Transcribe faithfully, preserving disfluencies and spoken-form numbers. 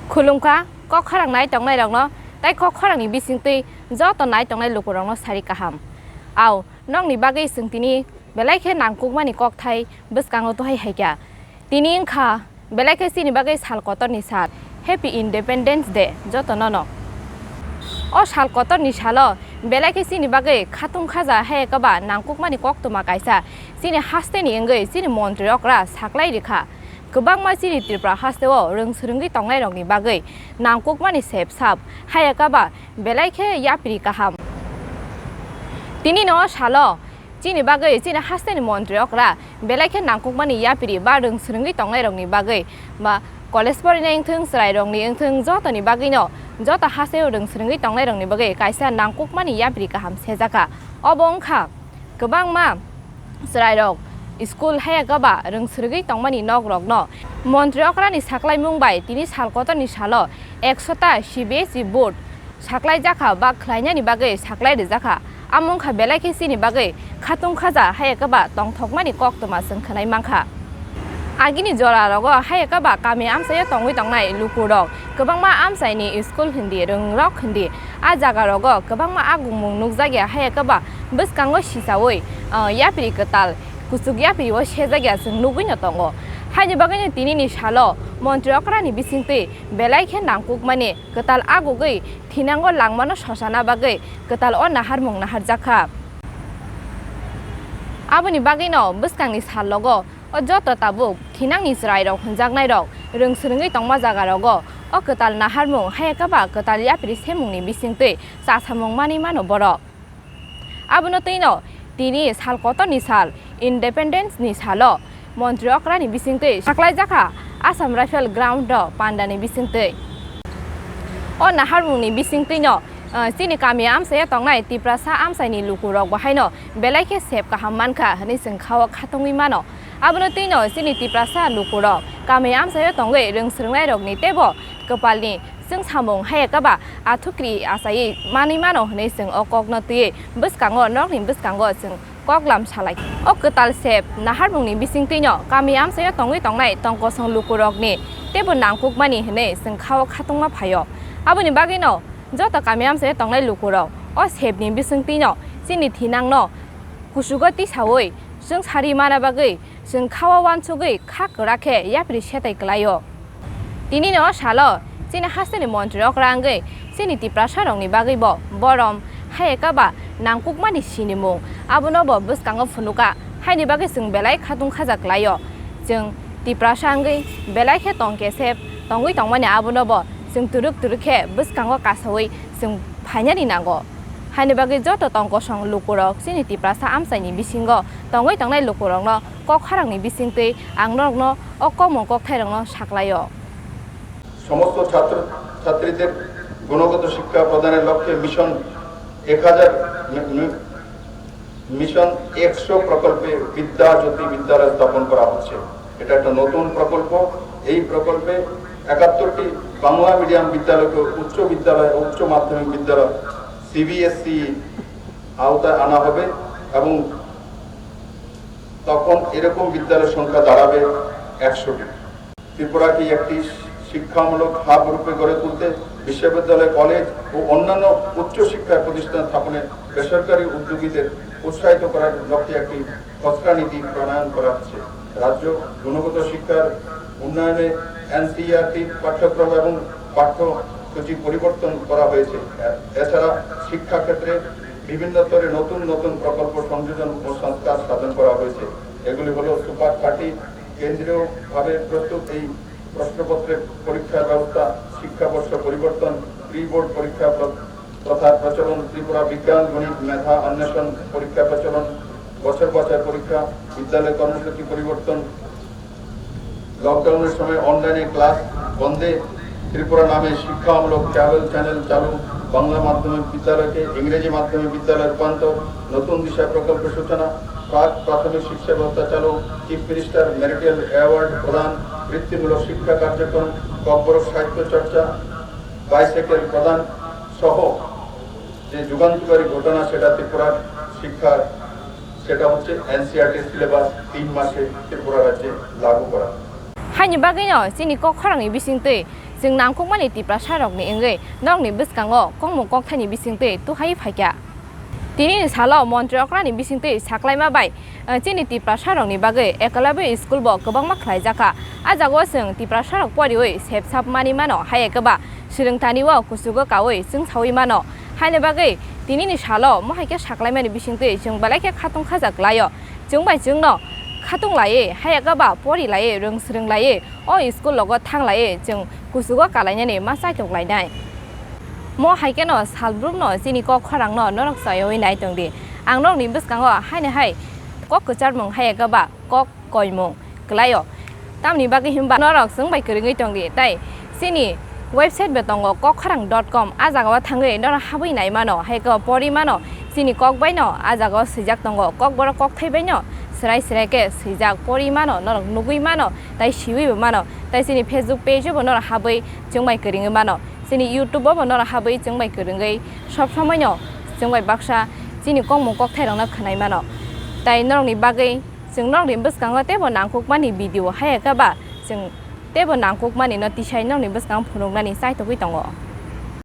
Khulumkha, kok khorang nai tongnai rokno tei kok khorang ni bisingtwi joto nai tongnai lukurokno sari kaham. Au, nokni bagwi chwng tini belai khe nangkukmani kokthai bwskango tuhai hai kha. Tini wngkha belai khe chini bagwi sal kotorni sal, Happy Independence Day joto nono. O sal kotorni salo belai khe chini bagwi khatung khaja hai khe ba nangkukmani koktwma kaisa chini hasteni wngwi chini montri okra saklai rikha. Kwbangma chini Tripura hasteo rwng swrwngwi tongnairokni bagwi nangkukmani sep sap hai khe ba belai khe yapri kaham. Tini no salo chini bagwi chini hasteni montri okra belai khe nangkukmani yapri ba rwng swrwngwi tongnairokni bagwi ba college porinai wngthwng, chwrairokni wngthwng, jotoni bagwino, joto hasteo rwng swrwngwi tongnairokni bagwi kaisa nangkukmani yapri kaham sejakha. Obo wngkha kwbangma chwrairok school hai khe ba rwng swrwngwi tongmani nokrokno montri okrani saklaimung bai tini sal kotorni salo ekso ta C B S E board saklaijakha ba khlainani bagwi saklai rijakha. Amo wngkha belai khe chini bagwi khatung khaja hai khe ba tongthokmani koktwma chwng khwnai mankha. Agini jora rogo hai khe ba kami amchaio tongwi tongnai lukurok kwbangma amchaini school hindi, rwngrok hindi, a jaga rogo kwbangma agungmung nukjakya hai khe ba bwskango sichaui, ah, yapri kwtal, kuchuk yapri o sejakya chwng nugwino tongo. Haini bagwino tinini salo montri okrani bisingtwi belai khe nangkukmani kwtal agugwi thinango langmano sosana bagwi kwtal o naharmung naharjakha. Aboni bagwino bwskangni sal logo o joto tabuk thinangni chwrairok hwnjaknairok rwng swrwngwi tongma jagarogo o kwtal naharmung hai khe ba kwtal yapri semungni bisingtwi chasamung manwi mano borok. Abono twino tini sal kotorni sal, Independence ni salo montri okrani bisingtwi saklaijakha Assam Rifle ground o pandani bisingtwi. O naharmungni bisingtwino, ah, chini kami amchaio tongnai Tiprasa amchaini lukurok bo haino belai khe sep kaham mankha hwnwi chwng khao khatungwi mano. Abono twino chini Tiprasa lukurok kami amchaio tongwi rwng swrwngnairokni teibo kwpalni chwng samung hai khe ba athukri achaiwi manwi mano hwnwi chwng o kokno twiwi bwskango, nokni bwskango chwng koklam salai. O kwtal sep naharmungni bisingtwino kami amchaio tongwi tongnai tongkosong lukurokni teibo nangkukmani hwnwi chwng khao khatungma phaio. Aboni bagwino joto kami amchaio tongnai lukurok o sepni bisingtwino chini thinangno kuchugo tisaui chwng sari mana bagwi chwng khao uansugwi kha kwrak khe yapri setai kwlaio. Tinini o salo chini hasteni montri okra wngwi chini Tiprasa rokni bagwi bo borom hai khe ba nangkukmani sinimung abono bo bwskango phunuka, haini bagwi chwng belai khatung khaja kwlaio. Chwng Tiprasa wngwi belai khe tong kesep tongwi tongmani abono bo chwng twrwk twrwk khe bwskango kasaui chwng phainani nango. Haini bagwi joto tongkosong lukurok chini Tiprasa amchaini bisingo tongwi tongnai lukurokno kok khorangni bisingtwi ang norokno o kokmung kokthairokno saklaio. সমস্ত ছাত্র ছাত্রীদের গুণগত শিক্ষা প্রদানের লক্ষ্যে মিশন এক হাজার me-, me-, mission একশো প্রকল্পে বিদ্যা জ্যোতি বিদ্যালয় স্থাপন করা হচ্ছে। এটা একটা নতুন প্রকল্প। এই প্রকল্পে একাত্তরটি বাংলা মিডিয়াম বিদ্যালয়কে উচ্চ বিদ্যালয়, উচ্চ মাধ্যমিক বিদ্যালয়, সিবিএসই আওতায় আনা হবে এবং তখন এরকম বিদ্যালয়ের সংখ্যা দাঁড়াবে একশোটি। ত্রিপুরাকে একটি শিক্ষামূলক হাব রূপে গড়ে তুলতে বিশ্ববিদ্যালয়, কলেজ ও অন্যান্য উচ্চশিক্ষা প্রতিষ্ঠান স্থাপনে বেসরকারি উদ্যোগীদের উৎসাহিত করার লক্ষ্যে একটি খসড়া নীতি প্রণয়ন করা হচ্ছে। রাজ্য গুণগত শিক্ষার উন্নয়নে এনসিইআরটি পাঠ্যক্রম এবং পাঠ্যসূচি পরিবর্তন করা হয়েছে। এ-, এছাড়া শিক্ষাক্ষেত্রে বিভিন্ন স্তরে নতুন নতুন প্রকল্প সংযোজন ও সংস্কার সাধন করা হয়েছে। এগুলি হলো সুপার থার্টি, কেন্দ্রীয়ভাবে প্রস্তুত এই প্রশ্নপত্রের পরীক্ষার ব্যবস্থা, শিক্ষাবর্ষ পরিবর্তন, প্রি বোর্ড পরীক্ষা প্র-, তথা প্রচলন, ত্রিপুরা বিজ্ঞান গণিত মেধা অন্বেষণ পরীক্ষা প্রচলন, বছর বছর পরীক্ষা, বিদ্যালয় কর্মসূচি পরিবর্তন, লকডাউনের সময় অনলাইনে ক্লাস বন্ধে ত্রিপুরা নামে শিক্ষামূলক কেবল চ্যানেল চালু, বাংলা মাধ্যমিক বিদ্যালয়কে ইংরেজি মাধ্যমিক বিদ্যালয়ে রূপান্তর, নতুন দিশা প্রকল্পের সূচনা, প্রাক প্রাথমিক শিক্ষা ব্যবস্থা চালু, চিফ মিনিস্টার মেরিটাল অ্যাওয়ার্ড প্রদান, বৃত্তিমূলক শিক্ষা কার্যক্রম, ককবরক সাহিত্য চর্চা, বাইসাইকেল প্রদান সহ যে যুগান্তকারী ঘটনা, সেটা ত্রিপুরার শিক্ষার, সেটা হচ্ছে এনসিইআরটি সিলেবাস তিন মাসে ত্রিপুরা রাজ্যে লাগু করা। Haini bagwino chini kok khorangni bisingtwi chwng nangkukmani Tiprasarokni wngwi norokni bwskango kokmung kokthaini bisingtwi tuhaiwi phaikha. Tinini salo montri okrani bisingtwi saklaima bai, eh, chini Tiprasarokni bagwi Eklavya school bo kwbangma khlaijakha. A jagao chwng Tiprasarok poriwi sepsap manwi mano, hai khe ba swrwngtani o kuchugo kaui chwngsaui mano. Haini bagwi tinini salo mohai khe saklaimani bisingtwi chwng belai khe khatung khaja klaio. Chwng bai chwngno khatung laiwi, hai khe ba pori laiwi, rwng swrwng laiwi, o school logo thang laiwi chwng kuchugo kalainani ma chaitok lainai. Mo hai kheno salbrumno chini kok khorangno norok chayaui nai tong di. Ang norokni bwskango haini hai kok kwcharmung, hai khe ba kok koimung klaio. Tamni bagwi himba norok chwng bai kwrwngwi tong di, tai chini website bo tongo, kokkhorang dot com. A jagao thangwi norok habwi nai mano, hai khe pori mano. Chini kok baino a jagao swijak tongo, kokborok kokthai baino swrai swrai khe swijak, pori mano, norok nugwi mano, tai siwi bo mano. Tai chini Facebook page o bo norok habwi chwng bai kwrwngwi mano, chini YouTube o bo norok habwi chwng bai kwrwngwi sob somoino chwng bai baksa chini kokmung kokthairokno khwnai mano. Tai norokni bagwi chwng norokni bwskango teibo nangkukmani video, hai khe ba chwng teibo nangkukmani no tisai norokni bwskango phunuknani chaitogwi tongo.